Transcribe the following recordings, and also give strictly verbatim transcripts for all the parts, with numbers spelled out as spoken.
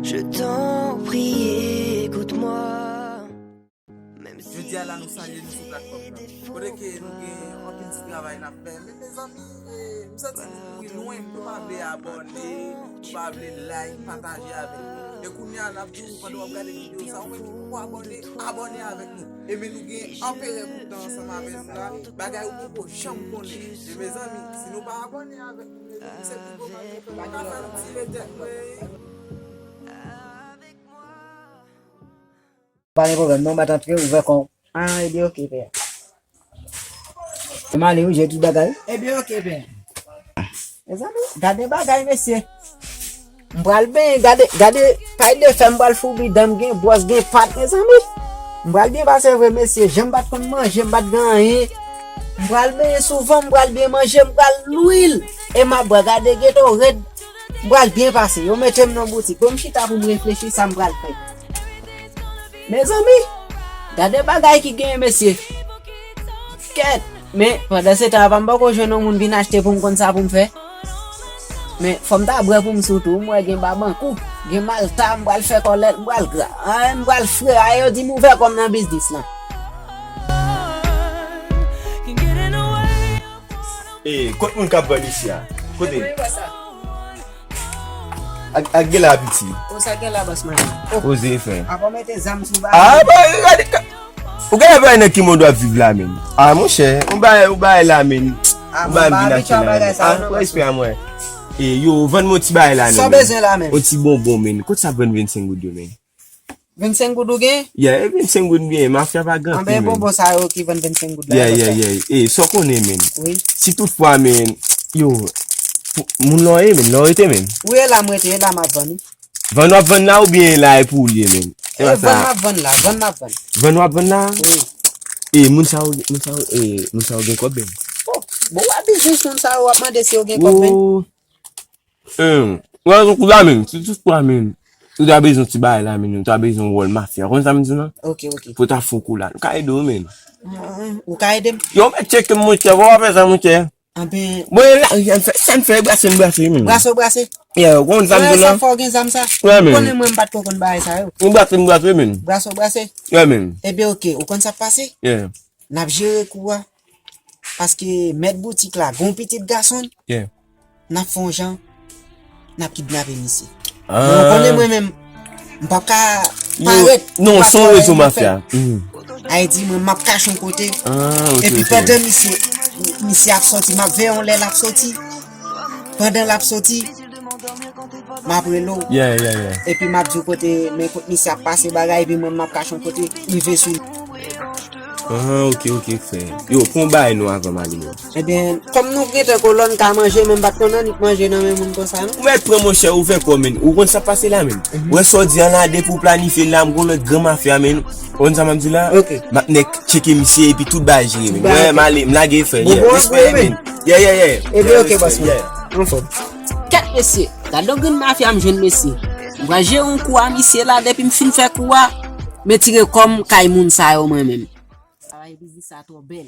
Je t'en prie, écoute-moi. Jodi a la, nou salye nou sou platfòm nan. Kote ke nou gen anpil ti travay n ap fè. Men mezanmi, eh, m santi nou mouri lwen, nou pa vle abòne, nou pa vle like, pataje avèk nou. E kounye a, n ap di w, pandan w ap gade videyo sa, ou menm ki poko abòne, abòne avèk nou. E men nou gen Anperè Bouktan ansanm avèk nou la, bagay ou poko janm konnen. E mezanmi, si nou pa abòne avèk nou, mezanmi, se pi gwo mal nou fè. Nou ka fè nou tire tèt nou, e. Pa gen pwoblèm non, bat antre, ouvè kò w. Ah, ebyen, oke, pè. M ale, wi, jwe tout bagay. Ebyen, oke, pè. Mezanmi, gade bagay, mesye. M pral benyen, gade, gade, pay de fè, m pral foubi dan m, gen bwòs, gen pat, mezanmi. M pral byen pase vre, mesye. Jan m pa t konn manje, m pa t gen anyen. M pral benyen souvan, m pral byen manje, m pral lwil. E m ap bwè, gade geto rèd. M pral byen pase. Yo mete m nan boutik. Pou m chita pou m reflechi sa m pral fè. Mezanmi, gade bagay ki genyen, mesye. Kèt, men pandan se tan, apa m poko jwenn yon moun vin achte pou m konn sa pou m fè. Men fò m ta bwè pou m sou tou. M wè gen babankou, gen malta, m pral fè kòlèt, m pral gra. An, m pral fre, a yo di m ouvè kò m nan biznis lan. E kot moun k ap vann isi a? Kote? Ak, ak gen la piti. Ou sa gen la bòs mwen. Poze fè. Apa w mete zam sou bagay. Ah, ba, gade. Ou gade bay nan ki mond w ap viv la, men. Ah, monchè, ou bay, ou bay la, men. Ou bay m vin achte la, men. Ah, respè a mwen. E yo, vann mwen ti bagay la, men. Sa w bezwen la, men. Yon ti bonbon, men. Kot sa vann vennsenk goud yo, men? Vennsenk goud ou gen? Yeah, e vennsenk goud m gen, mafya pa gen anpil, men. Anben bonbon sa yo ki vann vennsenk goud la. Yeah, yeah, yeah. E, sa w konnen, men. Wi. Si toutfwa, men, yo, pou, moun lan w ye, men, lan w rete, men. Wi, e la m rete, e la m ap vann, wi. Vann w ap vann la oubyen la e pou ou l ye, men? E vann m ap vann la, vann m ap vann. Vann w ap vann la? Wi. E, moun sa yo, moun sa yo, e, moun sa yo gen kòb, men. Oh, bon, w ap biznis moun sa yo, w ap mande si yo gen kòb, men. Ou wè yon kou la menm, si toutfwa menm, ou ta bezwen ti bagay la menm, ou ta bezwen wòl mafya, ou konn sa m di w lan? Ok, ok. Pou w ta fè yon kou la, nou ka ede w menm. Ou ka ede m? Yo, mèt tcheke m monchè, fò w pa fè sa monchè. Anben. Bon, e la, sa n fè, sa n fè, e brase n brase menm. Brase w brase? Yeah, ou konn sa m di w lan? Sa fò w gen zam sa? Ou konnen mwen m pa t ko konn bagay sa yo. Ou brase m brase menm. Brase w brase? Yeah menm. Ebyen ok, ou konn sa k pase? Yeah. N ap jere kou a. Paske mèt boutik la gon pitit gason l, n ap fè yon jan, n ap kidnape misye. Men ou konnen mwen menm, m p ap ka parèt. Non, se yon rezo mafya. Ayiti, mwen m ap kache yon kote. Epi pandan misye, misye ap soti, m ap veye yon lè l ap soti. Pandan l ap soti, m ap rele w. Epi m ap di w kote, men kot misye ap pase bagay, epi mwen m ap kache yon kote, rive sou li. Ah, ok, ok, frè. Yo, fè yon bagay non avan m ale, yo. Ebyen, kòm nou gentan kolòn ka manje, men m pa t konn annik manje nan men moun konsa, non. Ou mèt pran, monchè, ouvè kò w, men. Ou konn sa k pase la, men. Ou wè sa w di a la, depi w planifye l la, m gon lòt gran mafya, men. Ou konn sa m ap di la? Ok. M ap nèk tcheke misye, epi tout bagay jere, men. Wè, m ale, m lage fè. Yeah, respè, men. Yeah, yeah, yeah. Ebyen, ok, bòs mwen. Anfòm. Kèt mesye, gade yon grenn mafya m jwenn mesye. M pral jere yon kou a misye la, depi m fin fè kou a, m retire kò m kay moun sa yo mwen menm. Travay biznis sa twò bèl.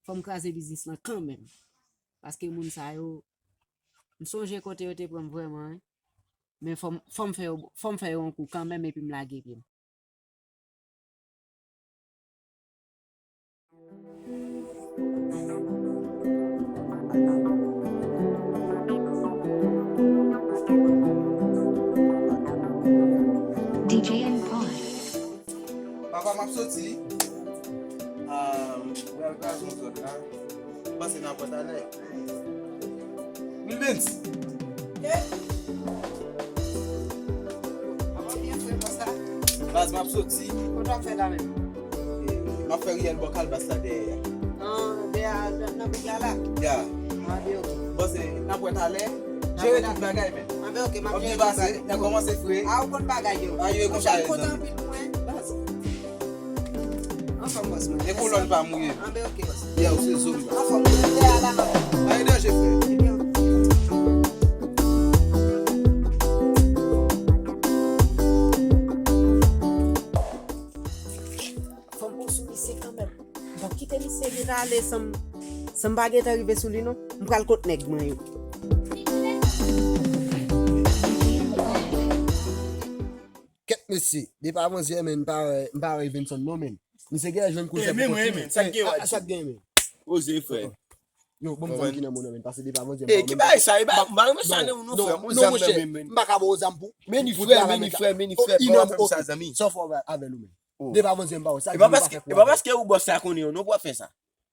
Fò m kraze biznis lan kanmenm. Paske moun sa yo, m sonje kote yo te pran m vrèman, wi. Men fò m, fò m fè yo, fò m fè yo yon kou kanmenm epi m lage pye m. D J and Paul. Papa, m ap soti. Ah, m pral kraze yon zòn la. Pase nan pòt alè. Wilbens! Baz, m ap soti. Kote w ap fè la menm? M ap fè riyèl bò Kalbas la dèyè a. Ah, dèyè a, nan, nan big la la? Ya. Anben, ok. Bon, se, n ap wè talè. Jere tout bagay, men. Anben, ok, m ap jere tout bagay. N ap kòmanse fre. Ah, ou konn bagay yo. Ah, yo e konsa yo. Ou konn kote anpil pou mwen. Baz. Anfòm, bòs mwen. E kolòn pa m ou ye. Anben, ok, bòs. Yeah, ou se zombi. Anfòm, ou se dèyè la, m ap. Pa gen danje, frè. Fò m pran sou misye kanmenm. M p ap kite misye gentan ale san m, san m pa gentan rive sou li, non. M pral kot nèg mwen yo. Mesye, depi avanzyè, men, m pa wè, m pa wè Evenson non, men. Misye gen jwenn kou l fè pou kont li, men. Sa k gen, sa k gen, men? Poze, frè. Yo, bon, m zanmi ki nan moun nan, men, pase depi avanzyè, m pa wè. Ki bagay sa? E pa, m pa renmen sa, non, non, frè. Non, monchè, m pa ka ba w zam pou, men ni frè, men ni frè, men ni frè, pa fè m sa, zanmi. Sa w fè avè l ou menm? Depi avanzyè, m pa wè sa. E pa paske, e pa paske ou bòs la konnen yo, non, pou w ap fè sa.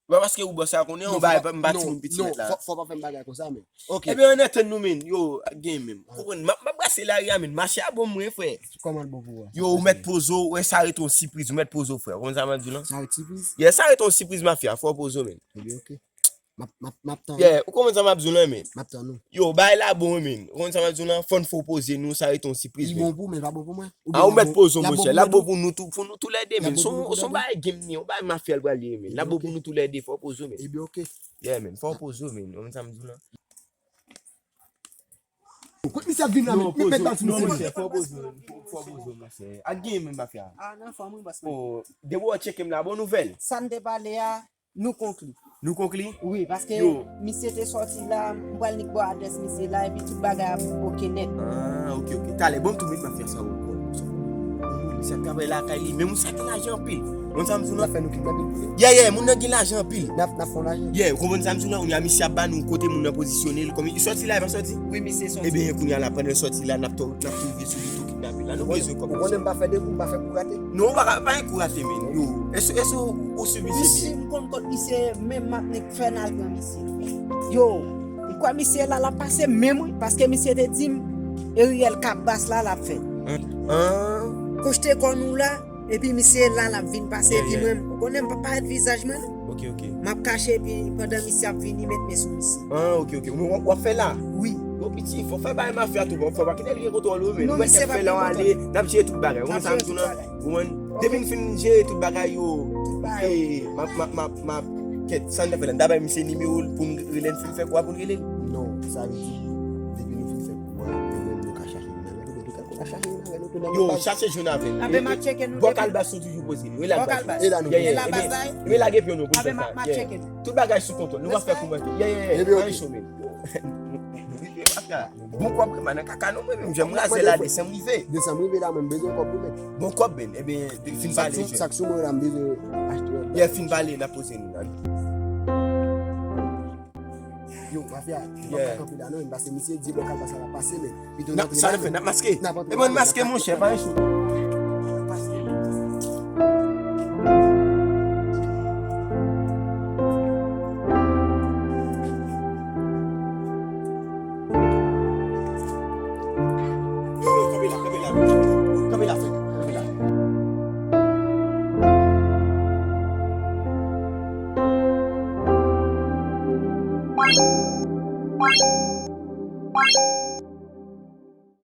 E pa paske ou bòs la konnen yo, bay, m pa timoun pitit mèt la. Fò, fò pa fè m bagay konsa, men. Ok. Ebyen, ann antann nou, men. Yo, gen menm. Konprann, m ap, m ap brase lari a, men. Mache a bon mwen, frè. Kòman l bon pou ou a? Yo, ou mèt poze w, wè, sa rete yon sipriz, ou mèt poze w, frè. Ou konprann sa m ap di w lan? Sa rete sipriz? Yeah, sa rete yon sipriz, mafya, fò w poze w, men. Ebyen, ok. M ap, m ap, m ap tann. Yeah, ou konprann sa m ap di w lan, men. M ap tann ou. Yo, bagay la bon, men. Ou konprann sa m ap di w lan, fò n fè w poze nou, sa rete yon sipriz, men. Li bon pou mwen, pa bon pou mwen. A, ou mèt poze w, monchè. L ap bon pou nou tou, pou nou toulède, men. Son, son bagay game ni, yon bagay mafya l pral ye, men. L ap bon pou nou toulède, fò w poze w, men. Ebyen, ok. Yeah, men, fò w poze w, men. Ou konprann sa m di w lan? Kote misye ap vin la, men? Met bal sou misye, men. Fò w poze w, fò w poze w, monchè. Ak gen, men, mafya. A, nan fòm, wi, bòs mwen. Depi w tcheke m la, bon nouvèl. Sa n te pale a, Nou konkli. Nou konkli? Wi, paske misye te sòti la, m pral nik ba w adrès misye la, epi tout bagay ap oke nèt. Ah, ok, ok. Talè, bon, m tou met mafya sa ou kò. Misye ap travay lakay li, men moun sa gen lajan anpil. Moun sa m di w lan. Sa fè nou kidnape l pou li? Yeah, yeah, moun nan gen lajan anpil. N ap, n ap fè lajan. Yeah, ou konprann sa m di w lan, kounye a misye ap ba nou kote moun nan pozisyone l, kòm li sòti la, li pa sòti? Wi, misye sòti. Ebyen, kounye a la, pandan l sòti la, n ap tou, n ap tou rive sou li tou kidnape l la. Nou bezwen kòb. Ou konnen m pa fè de kou, m pa fè kou rate. Non, ou pa ka, pa gen kou rate, men. Yo, èske, èske ou, ou swiv misye byen? Misye, m konn kot misye, men m ap nik fè n al pran misye. Yo, m kwè misye la, l ap pase menm wi, paske misye te di m, Eriel Kabas la, l ap fè. An? An? Kote kò nou la, epi misye la, l ap vin pase epi mwen, ou konnen m pa parèt vizaj mwen, non. Ok, ok. M ap kache, epi pandan misye ap vini, met men sou misye. An, ok, ok. Ou, w ap fè la? Wi. Yo, piti, fò fè bay mafya tou, fò, fò pa kite l gen kontwòl ou, men. Non, misye pa gen kontwòl. N ap jere tout bagay. Ou konprann sa m di w lan? Ou konprann? Depi n fin jere tout bagay yo, tout bagay yo, m ap, m ap, m ap, m ap, kèt, sa n ta fè la? N ta bay misye nimewo l pou n rele, n fin fè kwa pou n rele l? Non, sa vle di, depi nou fin fè kwa, nou menm nou ka chache moun avè nou, nou ka chache moun avè nou tou nan baz. Yo, chache jwenn avè l. Anben, m ap tcheke nou depi. Bò kalbas nou toujou poze nou. E la baz la. E la nou. E la baz la. Ebyen, lage pye w non pou n fè sa. Anben, m ap tcheke nou. Tout bagay sou kontwòl. Nou pa fè kou manke. Yeah, yeah, yeah. Ebyen, ok. Pa gen chome. Bon kòb, man, nan kaka non, mwen menm, jan m raze la, desanm rive. Desanm rive la, mwen bezwen kòb pou mèt. Bon kòb, men, ebyen, fin pale. Sa k sou mwen la, m bezwen achte yon. Yeah, fin pale, n ap poze nou la. Yo, mafya, m p ap ka kanpe la, non, men pase misye di bò kalbas la pase, men pito n antre ladan. Sa n ap fè, n ap maske. N ap antre ladan. E mwen maske, monchè, pa gen chou. Yo, yo, kanpe la, kanpe la. Kanpe la, frè, kanpe la.